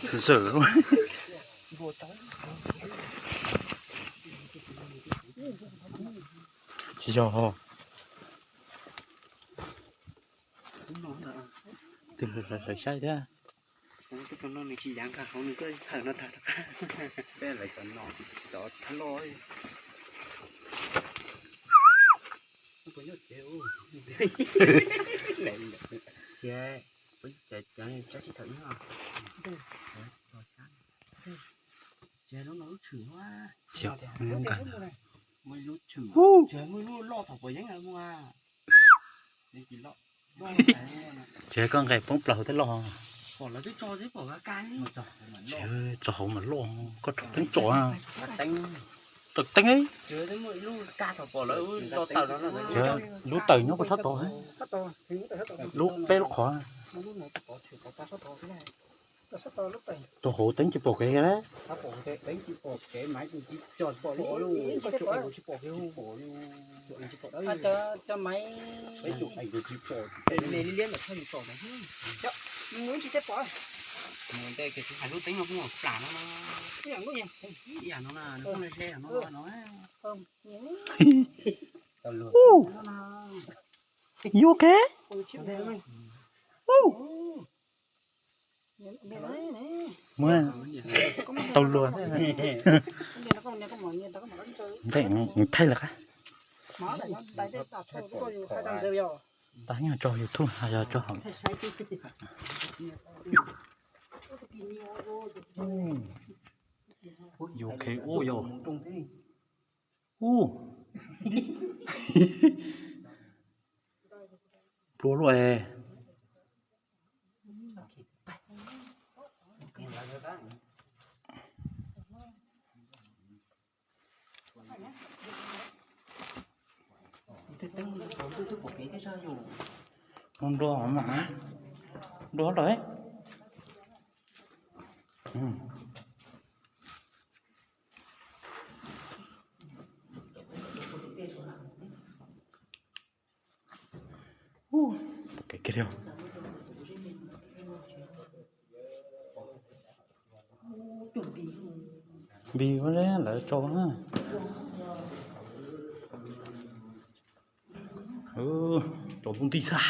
Thwm zawm. Tsis yog. Tus hlawv saib thiab. Ces koj nqes poob plaws hauv twb loj. Txog hauv mas loj, koj rho teeb tso. Tawm teeb. Lub tawm nyob puag sab tod. Lub peb lub qhov. Rau hauv teeb tsis pom kev li. Ua, you okay? Ua, tau luag. Nws thaij lawm qab. Tag nyob tso YouTube yog tso hauv. You okay? Ua, yog. Ua, plua luaj es. Nrua mas, nrua lawm. Npis lawv tso na. Cov nplooj ntig xwb.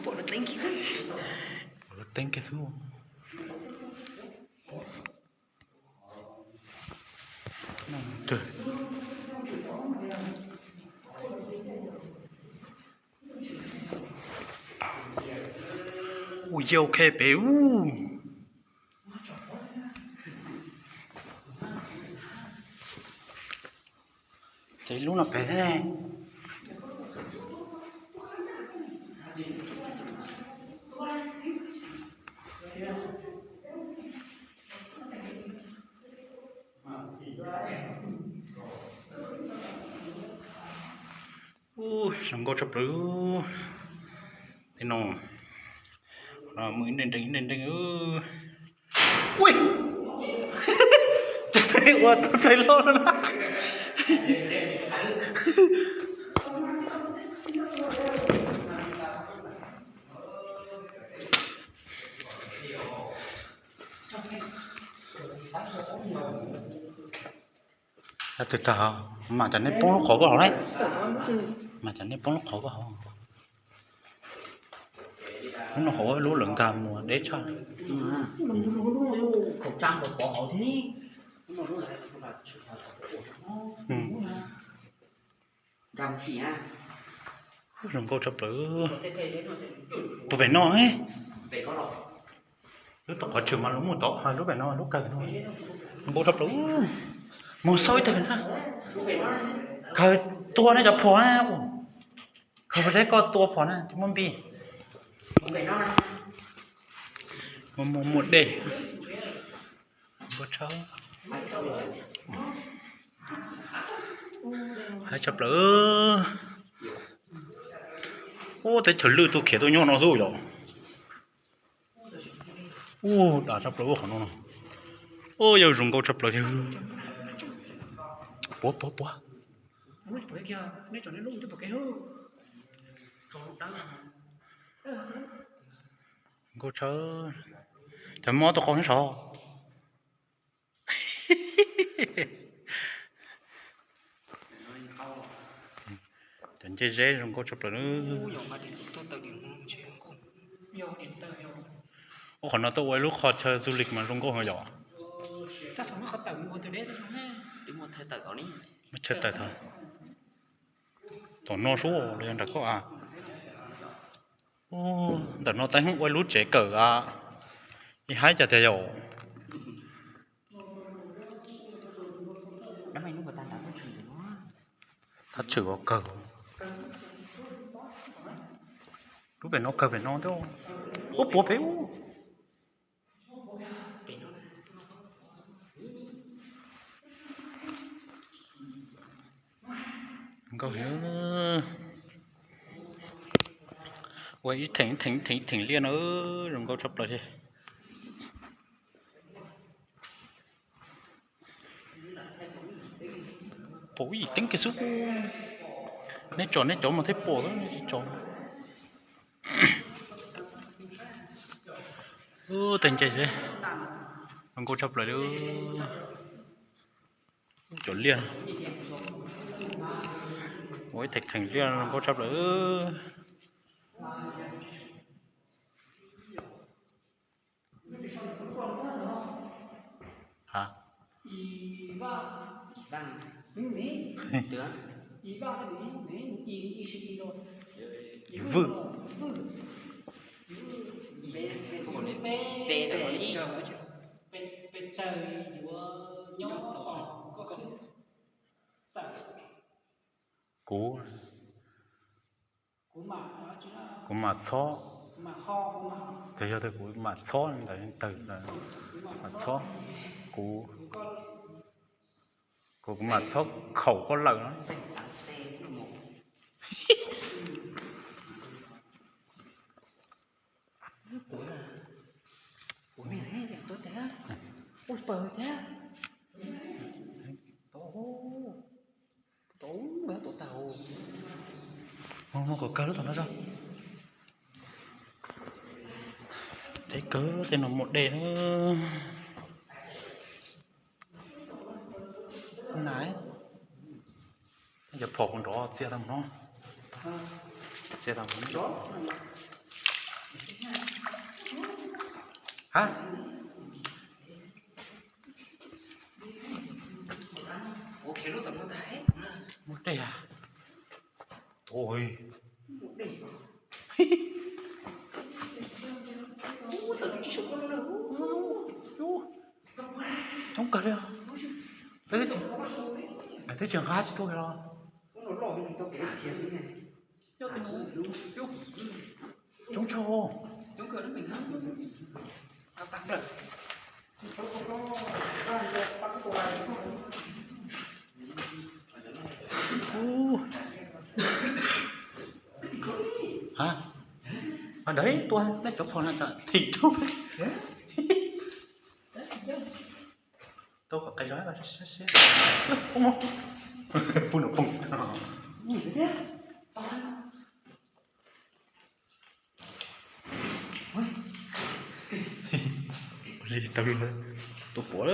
Pom lawv teeb kiag xwb. Ua, you okay pem ub. Ces lub no pem thiab ne. Ub, zoo nkauj tshaj plaws. Tej no, no mus ib nreeg nreeg ib nreeg nreeg. Ui, ua tau hlais loj no. Twg tag, mam cov nej poob lub qhov koj hauv lauj. Mam cov nej poob lub qhov koj hauv. Lub no hauv lub lawv nkag mus deb tshaj. Zoo nkauj tshaj plaws. Puag pem no, lub tom qhov tshwm mas lub mus tod, lub pem no lub kawg no. Zoo nkauj tshaj plaws. Mus xauj ib tag pem na. Khaws tua nej cov phom na. Khaws saib koj tua phom na, tsis muaj npis. Muaj, muaj, muaj dej. Nkauj tshaj. Tshaj plaws. Ub, teb chaws lwj tuaj khiav tuaj nyob no xwb yom. Ub, dav tshaj plaws ub qhov no no. Ub, yog zoo nkauj tshaj plaws li. Puav puav puav. Nkauj tshaj. Cov mob tuaj qau nyob saud. Cov ncej zeb zoo nkauj tshaj plaws na. Ub, qhov no tuaj ua ib lub qhov chaw du lịch mas zoo nkauj heev yom. Muaj chaw tawm tod. Tom no sub los yog nram koj a. Ntawm no tab ua ib lub tsev kawm a. Ib haib cas tiag yom. Thaj tshwm ua kawg. Lub pem no kawg pem no thiab. Ub, puav pem ub. Nkauj heev. Ua ib theem ib theem ib theem ib theem liaj no zoo nkauj tshaj plaws li. Pom ib yim teeb kiag xwb. Neb tsom neb cov mas thiaj pom, neb tsis tsom. Ub, tej ncej zoo nkauj tshaj plaws li. Cov liaj, ua ib theem theem liaj zoo nkauj tshaj plaws. Vwm. Kuv, kuv mam txhob, ces yog tias kuv mam txhob ntawd tawg, mam txhob, kuv, kuv, kuv mam txhob khaum koj lawm no. Mus kom kawg lub tom no tso. Deb kawg, tej no muaj dej na. Na, cov phom kuv nrov txias tau no. Txias tau no. Ha, muaj dej a. Ui, coob kawg li. Twb tsis nqa tsis tuaj los. Coob tshaj. Ha, ntawd tuaj nej cov phom no tam thim rau. Tau kom qis zog sab sab. Pum no pum. Li tau luag tus puav.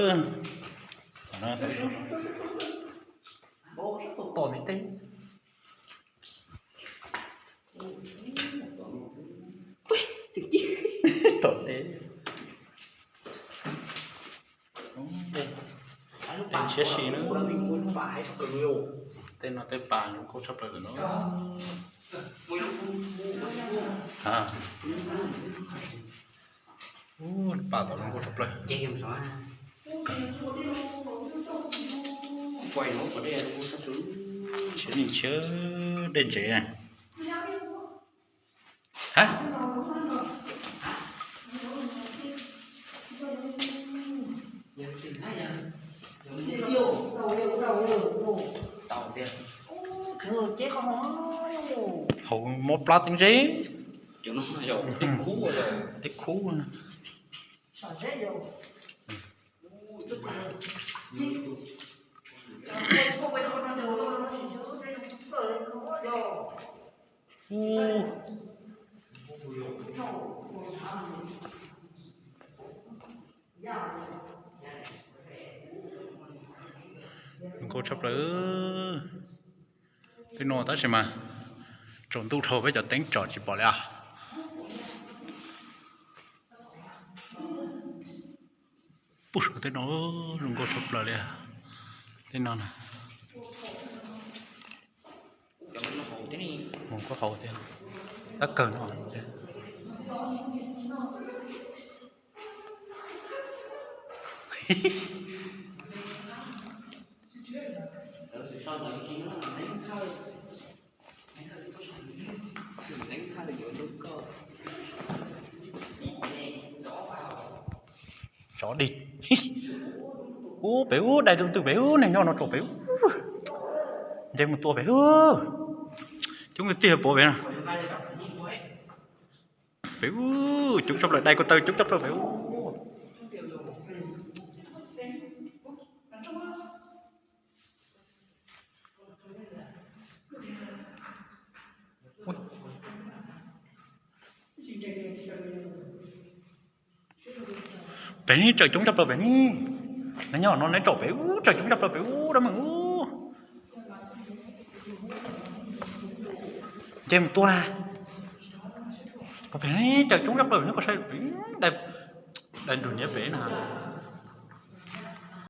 Tom ntej teb. Tom ntej. Tej ntshiab si na. Tej no tej pas zoo nkauj tshaj plaws no. Ub, pas tom zoo nkauj tshaj plaws. Ntshiab li ntshiab dej ntsev. Ha, tau tiag. Hauv mob plab teeb zeb. Tej khub. Zoo nkauj tshaj plaws. Tej no tab sis mas tsaus ntuj dhau peb cov teeb tsom tsis pom li as. Puj, tej no zoo nkauj tshaj plaws li. Tej no na. Mus kuj hauv thiab. Tab kawg no. Tsov dig. Ub, pem ub, dai tus twg pem ub, neeg nyob no tsaus pem ub. Nce mus tua pem ub. Coob tiag tiag pem no. Pem ub, coob tshaj plaws, dai ko taw coob tshaj plaws pem ub. Pem ni tsaws coob tshaj plaws pem ni. Neb nyob no neb tsaus pem ub, tsaws coob tshaj plaws pem ub dab meeg ub. Nce mus tua. Pem ni tsaws coob tshaj plaws pem ni, koj saib pem, dai nrug niam pem na.